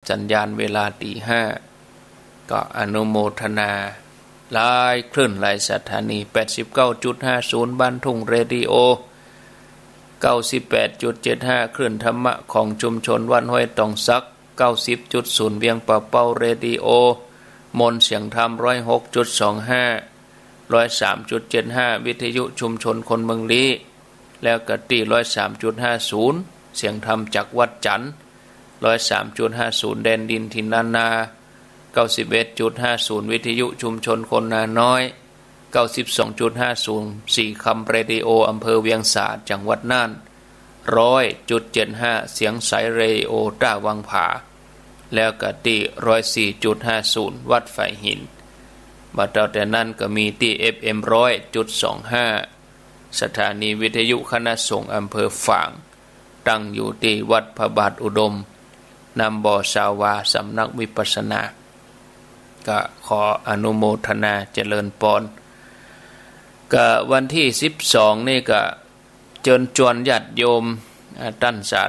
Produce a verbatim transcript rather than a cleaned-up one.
สัญญาณเวลาตีห้า ก็อนุโมทนาหลายคลื่นหลายสถานี แปดสิบเก้าจุดห้าศูนย์ บ้านทุ่งเรดิโอ เก้าสิบแปดจุดเจ็ดห้า คลื่นธรรมะของชุมชนวัดห้วยตองสัก เก้าสิบจุดศูนย์ เวียงป่าเป้าเรดิโอ มนต์เสียงธรรม ร้อยหกจุดสองห้า ร้อยสามจุดเจ็ดห้า วิทยุชุมชนคนเมืองลี้ แล้วก็ตี้ ร้อยสามจุดห้าศูนย์ เสียงธรรมจากวัดจันทน์ ร้อยสามจุดห้าศูนย์ แดนดินถิ่นล้านนา เก้าสิบเอ็ดจุดห้าศูนย์ วิทยุชุมชนคนนาน้อย เก้าสิบสองจุดห้าศูนย์ สีคำเรดิโอ อำเภอเวียงสา จังหวัดน่าน ร้อยจุดเจ็ดห้า เสียงใสเรดิโอ ต้าวังผา แล้วก็ตี้ ร้อยสี่จุดห้าศูนย์ วัดฝายหิน บ่าเต้าแต่นั้นก็มีตี้ เอฟเอ็ม ร้อยจุดสองห้า สถานีวิทยุคณะสงฆ์อำเภอฝาง ตั้งอยู่ตี้วัดพระบาทอุดม น้ำบ่อสาวา สำนักวิปัสสนา ก็ขออนุโมทนาเจริญปอน ก็วันตี้สิบสองนี่ก็เจิญจวนญาติโยม อ่า ต้านสา